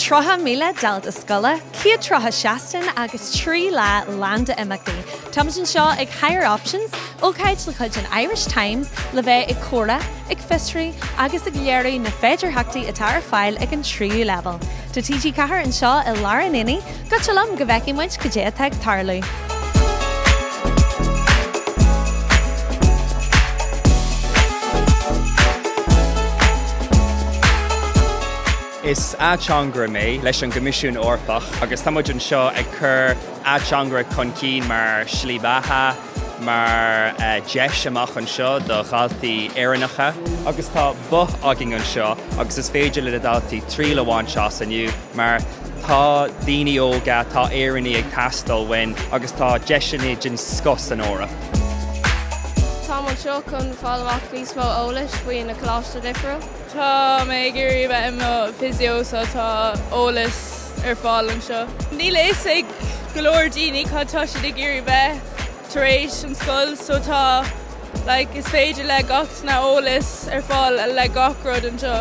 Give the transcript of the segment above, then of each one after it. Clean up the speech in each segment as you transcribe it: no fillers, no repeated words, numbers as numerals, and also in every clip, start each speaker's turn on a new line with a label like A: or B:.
A: 30,000 dalta scoile, 130 seastán agus 3 lá lán d'imeachtaí. Táimid anseo ag Higher Options, ócáid de chuid an Irish Times le bheith ag comhrá, ag fiosrú agus ag léiriú na féidearthachtaí atá ar fáil ag an tríú leibhéal. Tá TG4 anseo i lár an aonaigh, goitse liom go bhfeicfidh muid cad é atá ag tarlú.
B: Is ateangaire mé leis an gCoimisiún Eorpach agus tá muid anseo ag cur ateangaireacht chun cinn mar shlí bheatha, mar dheis amach anseo do dhaltaí Éireannacha agus tá both againn anseo agus is féidir le na daltaí triail a bhaint as inniu mar tá daoine óga, tá Éireannaigh ag teastáil uainn agus tá deiseanna den scoth san Eoraip.
C: Táim anseo chun fáil amach níos mó eolais faoi na coláiste difriúil.
D: Tá mé ag iarraidh bheith i mo physio so tá eolas ar fáil anseo. Níl a fhios ag go leor daoine cad tá siad ag iarraidh bheith tar éis an scoil so tá like is féidir le gach duine eolas ar fáil le gach rud anseo.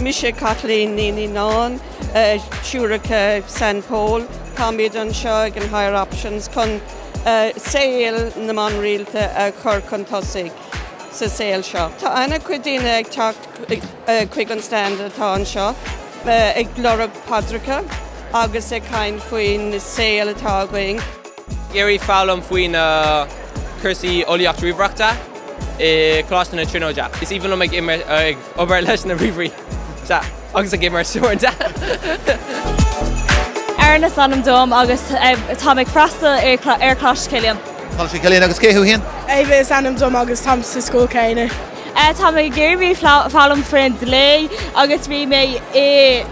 E: Mise Caitlín Ní Naonáin, Siúracha San Pól. Táimid anseo ag an Higher Options chun saol na mban rialta a chur chun tosaigh. sa saol seo. Tá an-chuid daoine ag teacht chuig an stand atá anseo ag lorg paidreacha agus ag caint faoin saol atá againn.
F: Iarraidh foghlaim faoi na cúrsaí eolaíocht ríomhaireachta i Coláiste na Tríonóide. Is aoibhinn liom ag imirt ag obair leis na ríomhairí sea agus ag imirt uaireanta.
G: Erin is ainm dom agus táim ag freastal ar Choláiste Chilliain.
H: Coláiste Chilliain agus cé thú féin?
I: Ava is ainm dom agus táim sa scoil céanna.
G: Tá mé ag iarraidh foghlaim faoin dlí agus bhí mé i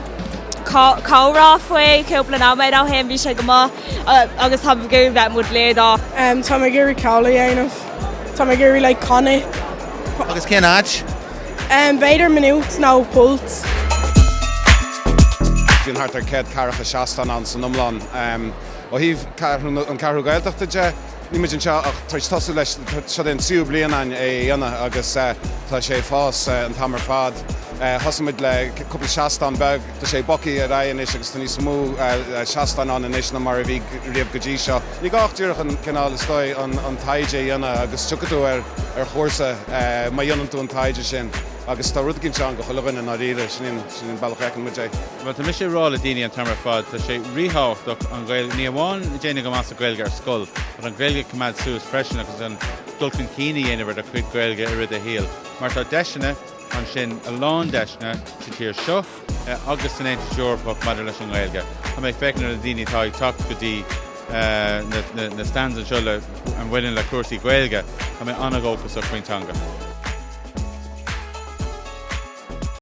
G: comhrá faoi cúpla nóiméad ó shin, bhí sé go maith agus tá mé ag iarraidh bheith i mo dhlíodóir.
I: Tá mé ag iarraidh ceol a dhéanamh. Tá mé ag iarraidh like canadh.
H: Agus cén áit?
I: B'fhéidir Maynooth nó Pult.
J: Bíonn thart ar 100 ceathracha seastán ann san iomlán. Ó thaobh an Ceathrú Gaeltachta de, níl muid anseo ach tar éis tosú leis, seo é an tríú bliain againn é a dhéanamh agus tá sé ag fás an t-am ar fad. Thosaigh muid le cúpla seastán beag, tá sé ag bogadh ar aghaidh anois agus tá níos mó seastáin ann anois ná mar a bhí riamh go dtí seo. Ní gá ach díreach an cineál, is dóigh, an taighde a dhéanamh agus tiocfaidh tú ar chúrsa má dhéanann tú an taighde sin. Agus tá rud eicínt ann do chuile dhuine i ndáiríre, sin an bealach a fheiceann muid é.
K: Bhuel, tá mise ag rá le daoine an t-am ar fad, tá sé ríthábhachtach an Ghaeilge, ní amháin déanamh go maith sa Ghaeilge ar scoil, ach an Ghaeilge a choimeád suas freisin agus an dul chun cinn a dhéanamh ar do chuid Gaeilge i rith do shaoil. Mar tá deiseanna ansin, a lán deiseanna sa tír seo agus san Aontas Eorpach maidir leis an nGaeilge. Tá mé ag féachaint ar na daoine atá ag teacht go dtí na stands anseo a bhaineann le cúrsaí Gaeilge, tá mé an-dhóchasach faoin teanga.